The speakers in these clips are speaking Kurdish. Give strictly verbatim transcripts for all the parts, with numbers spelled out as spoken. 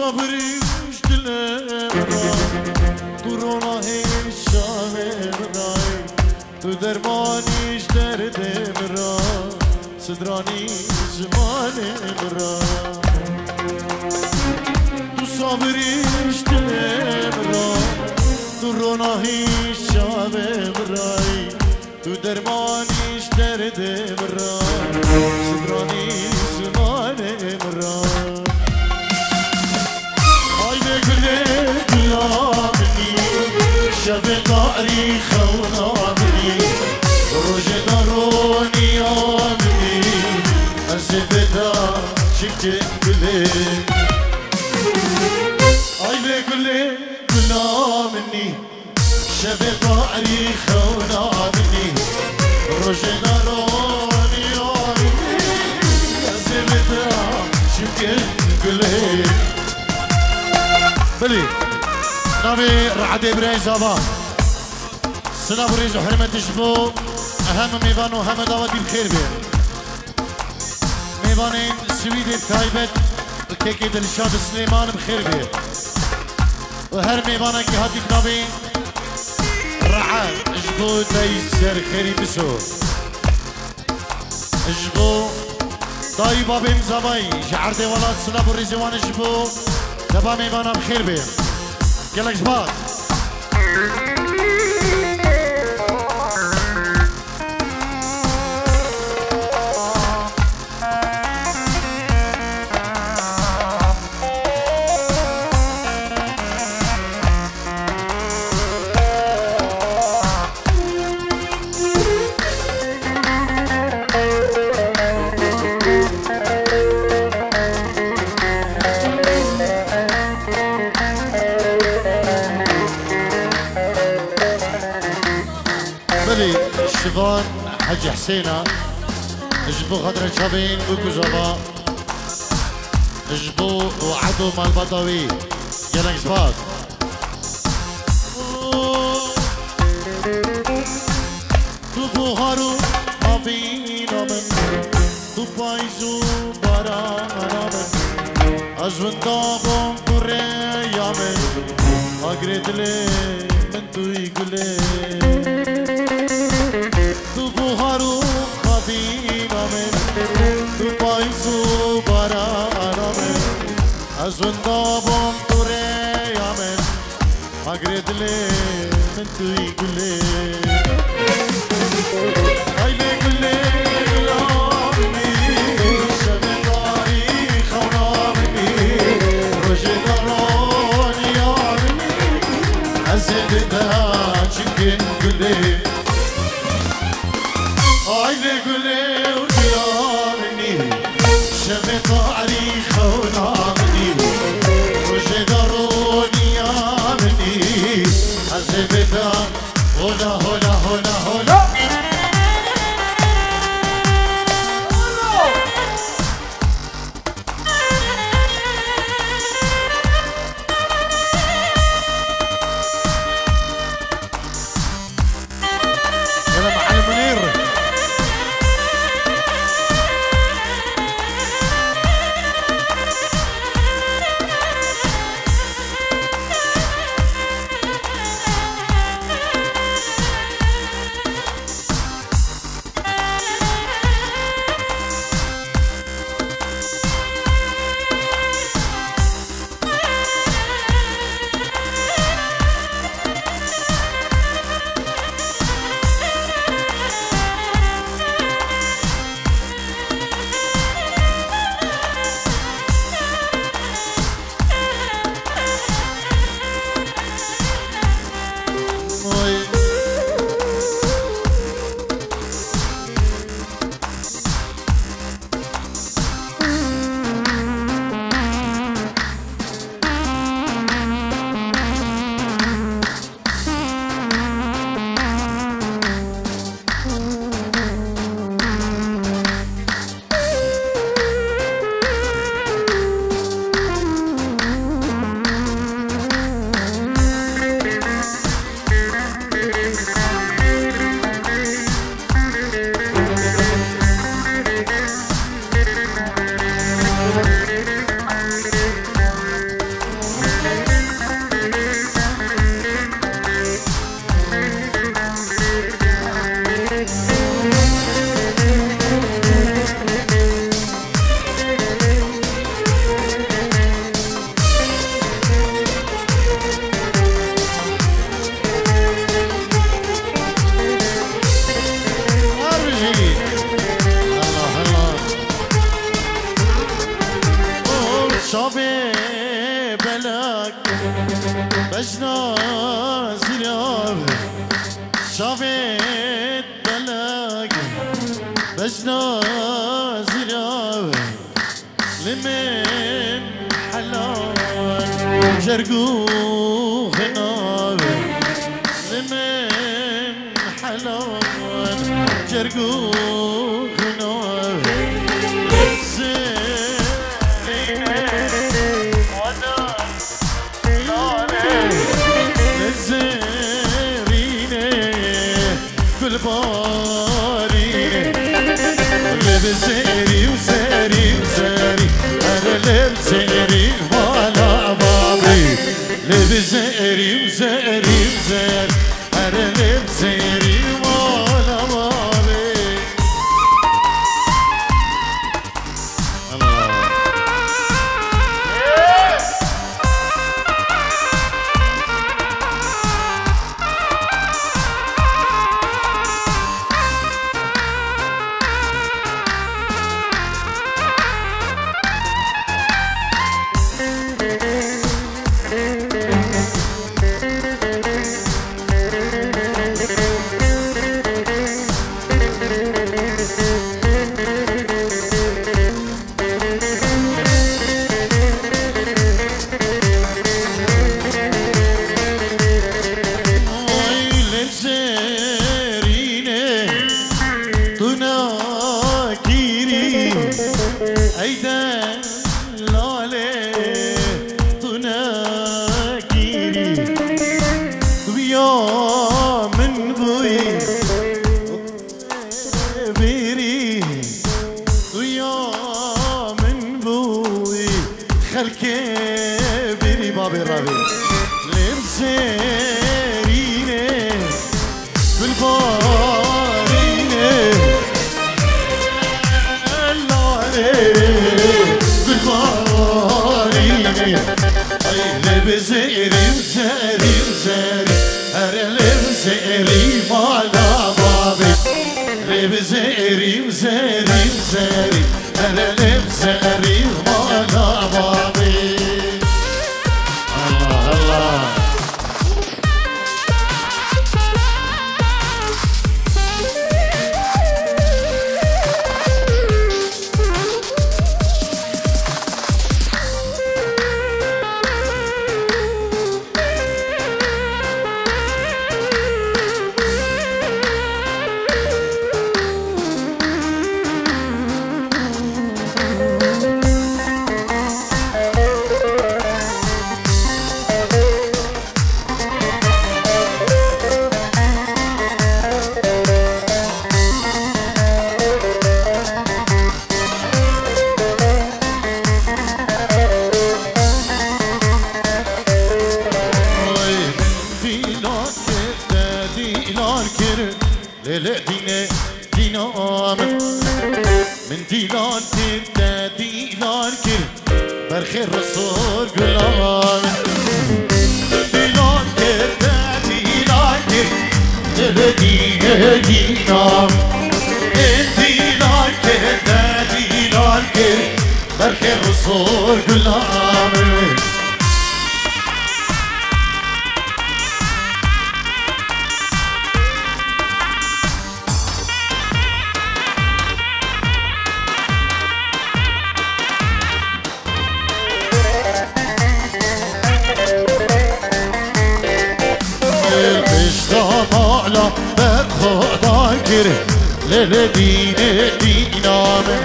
Birîş dilê min ra, tu rona hêşa vê min ra yî, tu dermanî ji derdê min ra, sidranî zimanê min ra. Tu sabirîş dilê min ra, tu rona hêşa vê min ra yî, tu dermanî ji derdê min ra, sidranî zimanê min ra. Ay vê gulê gula min î, şevê tarî xewna min î, rojê daroniya min î, ez ê vê de çikin gulê. Ay vê gulê gula min î, şevê tarî xewna min î, rojê daroniya min î, ez ê vê de çikin gulê. Bilî, navê Re'edê Birayê Zava. Silav û rêz û hurmet ji bo hemû mêvan û hemû dawetî bi xêr bê. Mêvanên Swîdê bi taybet û kekê Dilşad Silêman bi xêr bê. Û her mêvanekî hatî bi navê Re'e ji bo te yî ser xêrî biso. Ji bo dayî babên zavayî ji erdê welat silav û rêzê wan ji bo deba mêvana bi xêr bê. Gelek ji bat. Belê, Şivan Hecî Hisêna, ji bo xatira çavên û kuzava, ji bo û edo malbata wî, gelek spas. Tu buhar û havîna min, tu payîz û barana min, ez winda bûm tu rêya min, agirê dilê min tu yî gulê. Tu buhar û havîna min, tu payîz û barana min, ez winda bûm tu rêya min. Agirê dilê min tu yî gulê. Ay lê gulê gula min î, şevê tarî xewna min î, rojê daroniya min î, ez ê dida çikin gulê. Ay lê gulê û gula min î, şevê tarî xewna min î, rojê daroniya min î, ez ê bêda hola, hola, hola, hola. Çavê belek bejna zîlav, çavê belek bejna zîlav, li min helal cerg û xinav, li min Helal cerg û xinav. Li zerînê gulbarînê, li bi zerî û zerî û zerî, her li bi zerî vala babî, li bi zerî û zerî û zerî. Her ev seyirî mala mavê. Allah. Oy li zerînê tu nakirî, ey de Lalê tu nekirî, tu ya min bûyî, birî, tu ya min bûyî, xelkê birî babê ravê. Lê bi zerînê Gulbarînê, lalê, gulbarînê. Ay, lê bi zerî, zerî, zerî, her lê bi zerî mala babî. Lê bi zerî, zerî, zerî, her lê bi zerî mala babî. Allah, Allah. Oy, min dîlan kir, te dîlan kir. Lê lê dînê dîna min. Min dîlan kir, te dîlan kir. Berxê risor gula min. Min dîlan kir, te dîlan kir. Lê lê dînê dîna min. Min dîlan kir, te dîlan kir. Berxê risor gula min. Pişta mala berxwedan kir, lê lê dînê dîna min.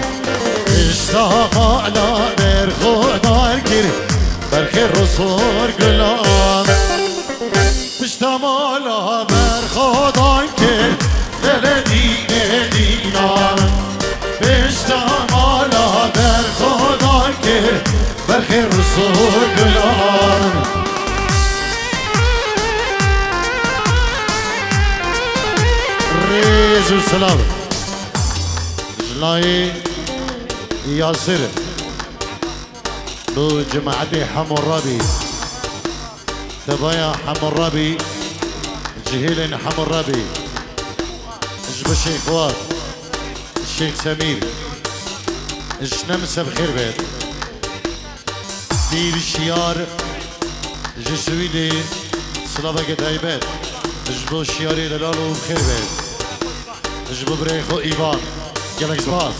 Pişta mala berxwedan kir, berxê risor gula min. Pişta mala berxwedan kir, lê lê dînê dîna min. Pişta mala berxwedan kir, berxê risor gula min. Rêz û silav. Ji layê Yasir. Bo cemaetê Hemûrabî, tevaya Hemûrabî, cihêlên Hemûrabî, ji bo Şêxwar, Şêx Semîr, ji ne min se bi xêr be. Pîr Şiyar ji Swîdê, silaveke taybet ji bo Şiyarê delal û xêr be. Ji bo birayê xwe Îvan. Gelek spas.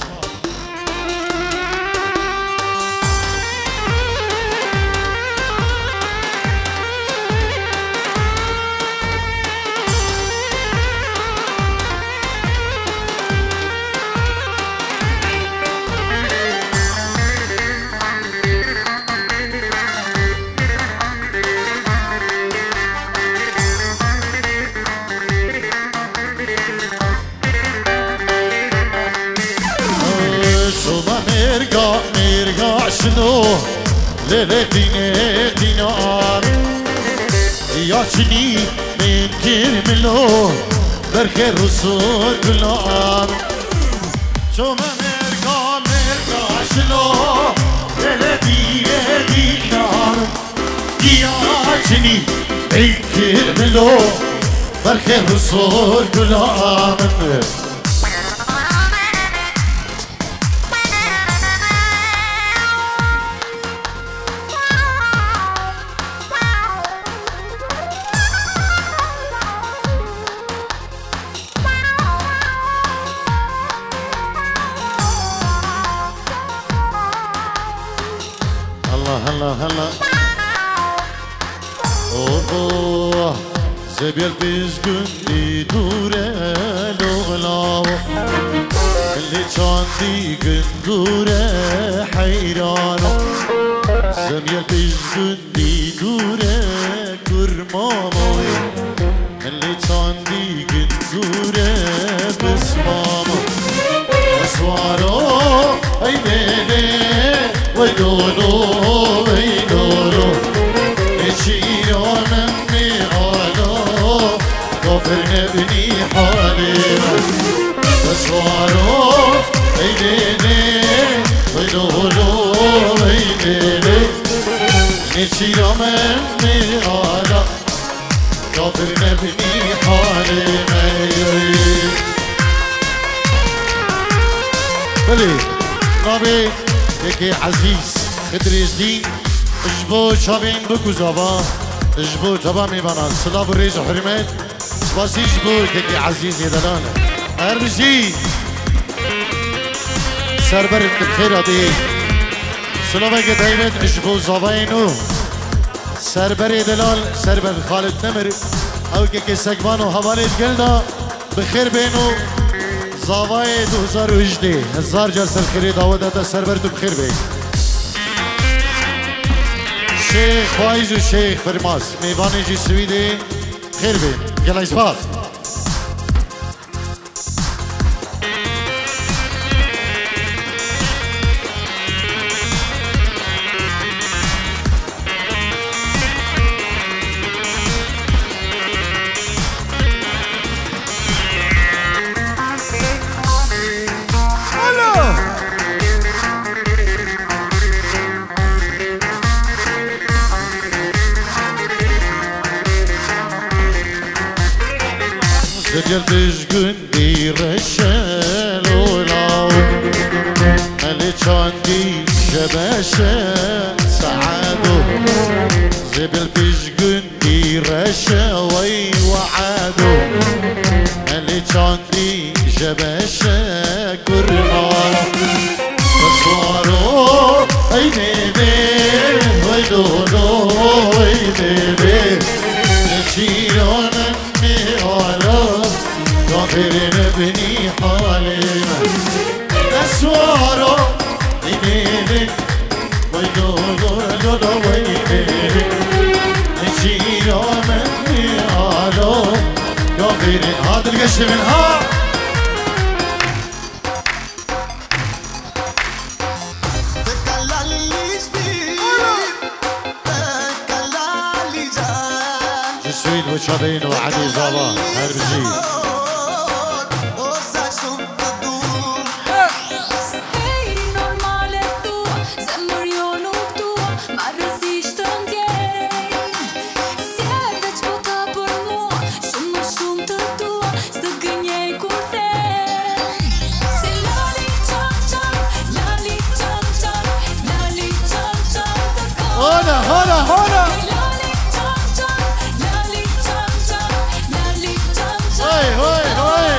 Şoma mêrga, mêrga şino, lê lê tîne tînan. Ya çinî min kir milo, berxê rûsûr gulan. Şoma mêrga, mêrga şino, lê lê tîne tînan. Giya çinî ey kir milo, berxê huzur gula min. Hela, hela, hela. Oh, oh. Zebiyel pêş gundî dûre loxlawo. Lê çandî gundûre heyrano. Zebiyel pêş gundî dûre kurmamoyo. Lê çandî gundûre bismamo. Eswaro, ey lê lê, wey do do, wey do do. Ê çîra min nê ala, kafir nebinî halê min. Eswaro, ey lê lê, wey do do, wey lê lê. Ê çîra min nê ala. Kafir nebinî halê me. Belê, navê yekê Ezîz Xidirêzdî, ji bo çavên bik û zava, ji bo teva mêvanan, silav û rêz û hurmet, spasî ji bo yekê Ezîz yê delal. Her bijî. Serber bi xêr hatî. Silaveke taybet ji bo zavayê nû. Serberê delal, Serber Xalid Demir, ew kekê Sekvan û hevalê digel de bi xêr bên û zavayê du hezar û hejdê, hezar car serxêrê dawet date Serber, tu bi xêr bê. Şêx Faiz û Şêx Firmaz, mêvanê jî Swîdê, xêr bên. Gelek spas. Zebiyel pêş gundî reşe lolaw. Elê çandî jebeşe saado. Zebiyel pêş gundî reşe wey weado. Elê çandî jebeşe kurma. Eswaro, ey lê lê, wey do do, ey lê lê. Çîran me ala, kafir nebinî halê me. Eswaro, ey lê lê, wey do do do do, wey lê lê. Çîran me ala, kafir. Ha dilgeşê min ha. Ji Swîd bo çavên û Edê Zava, her bijî. Hana, hana, hana. Hey, hey, hey.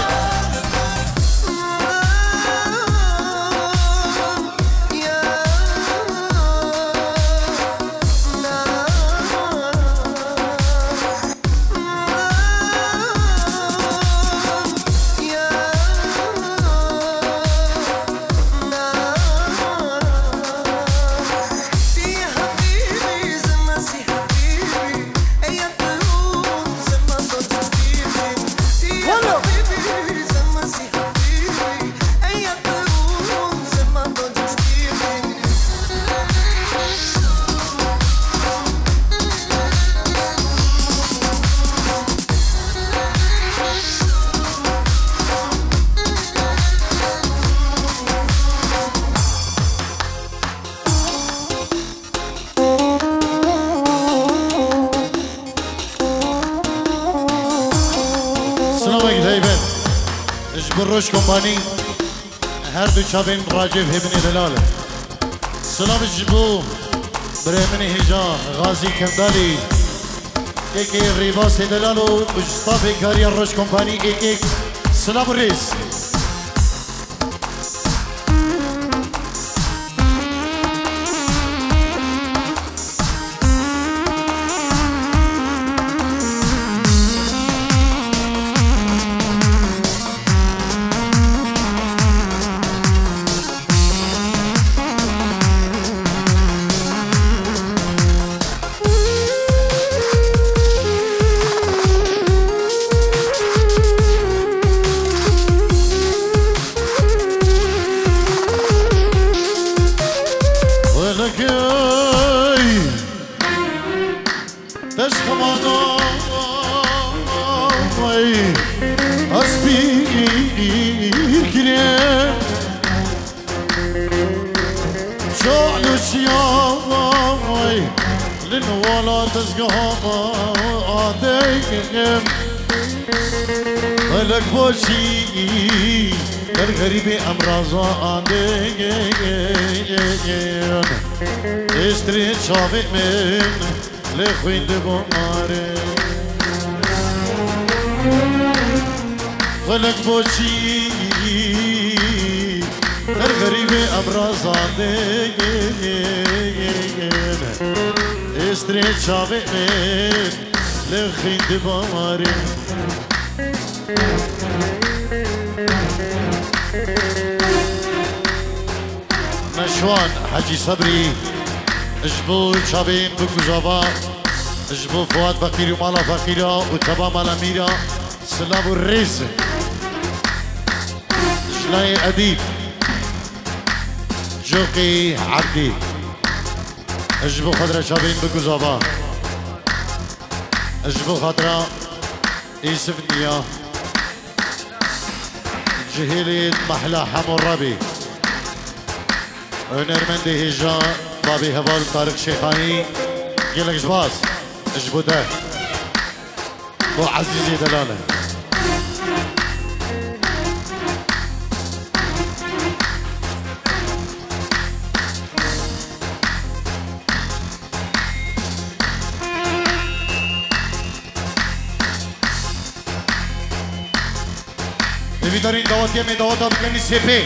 Silavek heybet. Ji bo Roj Kompanî her du çavên Racîv Hêbinê delal. Silav ji bo birê min ê hêja Gazî Kendalî. Kekê Rêbasê delal û ji stafê kariya Roj Kompanî êk êk silav û rêz. Welekey. Teşkemana, ay, ez pîr kirim. Çaluçiya, ay, lin wala tezgeha adeyim. Felek boşî, gel xerîbê emraza adeyim. Êstrê çavê min. Lê xwîn dibo mare. Felek boçî her xerîbê emrazan dêgên. Êstrê çavê min lê xwîn dibo mare. Meşwan Hecî Sebrî, ji bo çavên bi guzava, ji bo Fuat Feqîr û mala Feqîra û teba mala Mîra, silav û rêz. Ji layê Edîb, Coqî Ebdî, ji bo xatira çavên bi guzava, ji bo xatira Êsif Niya. Cihêlê Mehla Hemo Rabî. Hunermendê hêja babê heval Tariq Şêxanî. Gelek ji baz. Ji bo te. Bo Ezîzê delal e. Hêvîdarîn dawetiyê me daweta bikin sê pê.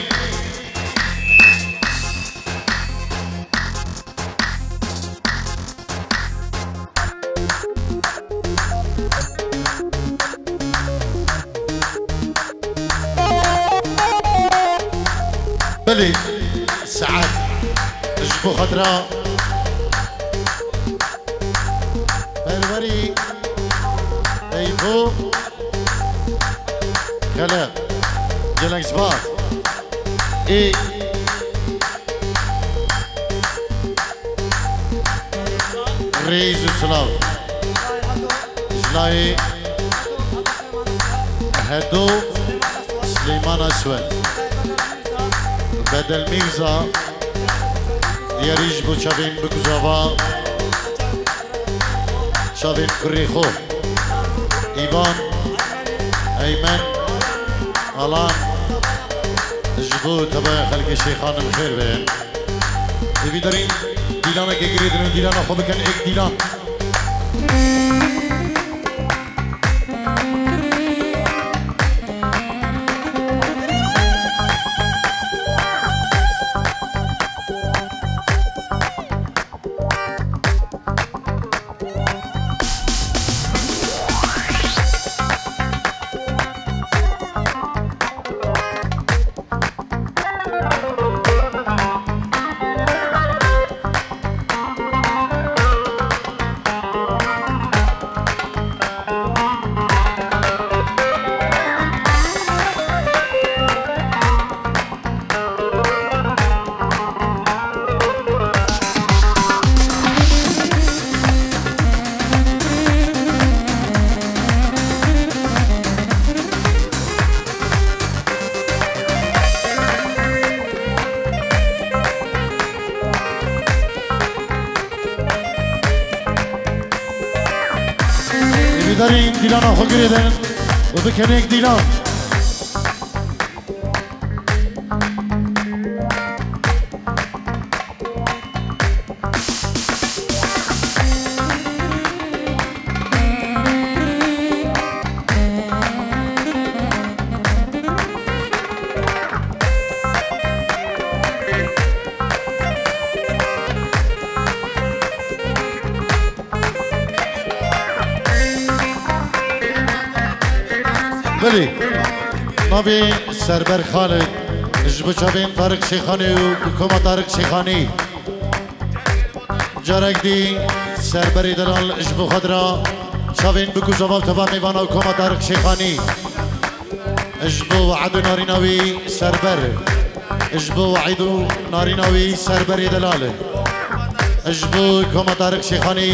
Belê, Sead, ji bo xatira Perwerî, Eyfo, Xelef, gelek ji baz. Ê. Rêz û silav. Ji layê Hedo Silêmana Swed. Bedel Mîrza. Diyarî ji bo çavên bi guzava. Çavên kurê xwe. Îvan. Eymen. Alan. Ji bo tebaya xelkê Şêxan bi xêr be. Hêvîdarîn Dîlanekê girêdin û dîlana xwe bikin êk dîlan. Hêvîdarî dîlana xwe girêdin û bikin êk dîlan. Belê. Navê Serber Xalid ji bo çavên Tariq Şêxanê û koma Tariq Şêxanê. Carek dî Serberê delal ji bo xwe dira çavên bi ku zava teva mêvana û koma Tariq Şêxanî. Ji bo we'd û narîna wî Serber. Ji bo we'd û narîna wî Serberê delal. Ji bo koma Tariq Şêxanî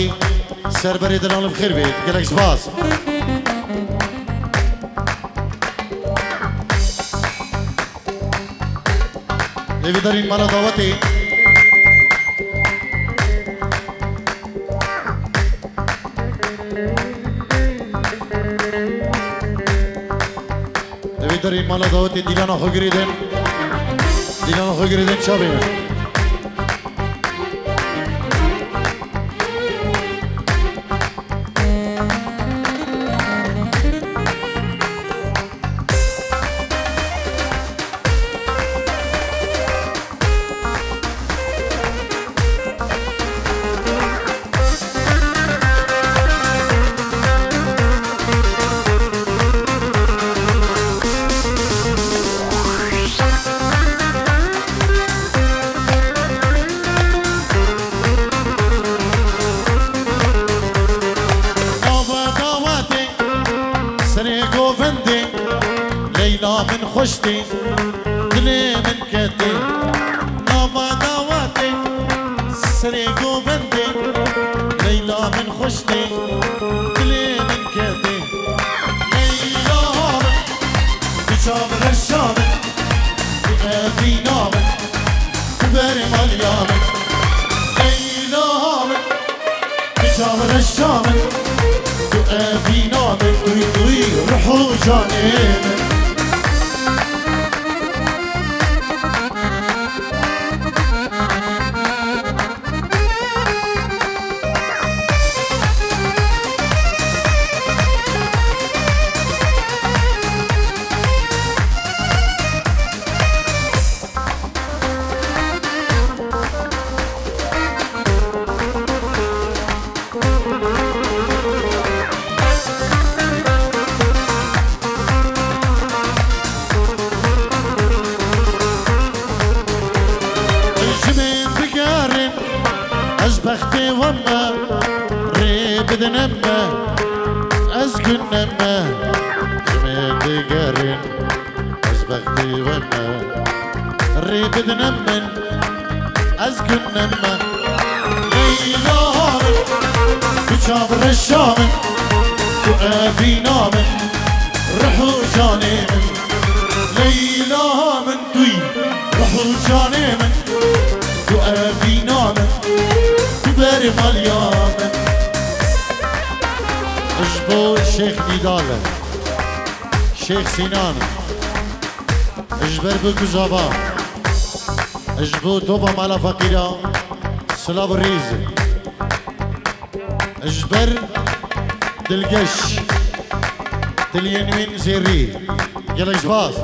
Serberê delal bi xêr bê. Gelek spas. Hêvîdarî mala dawetê. Hêvîdarî mala dawetê dîlana xwe girêdin. Dîlana xwe girêdin çavê min. Nava dawetê serê govendê, Leyla min xweş tê, dilê min ketê. Nava dawetê serê govendê, Leyla min xweş tê, dilê min ketê. Leyla min, tu çavreşa min, tu evîna min, tu berê maliya min. Leyla min, tu çavreşa min, tu evîna min, tu, tu ruh û canê min. Jimên bigerin, ez bextê we me, rê bidine me, ez gune me. Jimên bigerin, ez bextê we me, rê bidine min, ez gune me. Leyla min, tu çavreşa min, tu evîna min, rih û canê min. Leyla min, tu yî rih û canê min, tu evîna min, tu berê maliya min. Ji bo Şêx Nîdal e. Şêx Sînan, ji ber bi ku zava, ji bo topa mala feqîra, Silav û rîz. Ji ber dilgeş, diliyên wîn zêrî. Gelek spas.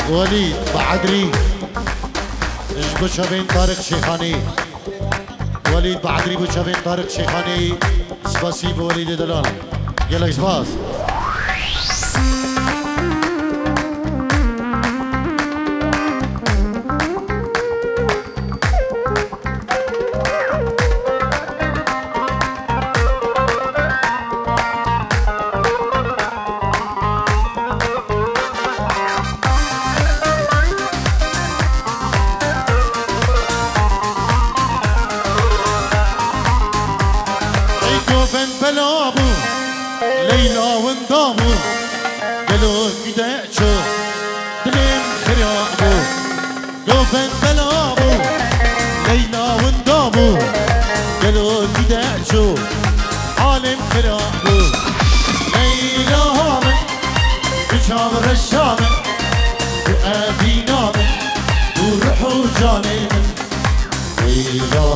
Welîd Bahdrî ji bo çavên Tariq Şêxanî. Welîd Bahdrî bo çavên Tariq Şêxanî. Spasî bo Welîdê Delal. Gelek spas. Ey govend bela bû, Leyla winda bû, gelo kî de çû, dilêm xira bû. Govend bela bû, Leyla winda bû, gelo kî de çû, alêm xira bû. Leyla min, tu çav reşa min, tu evîna min, tu ruh û canê min. Leyla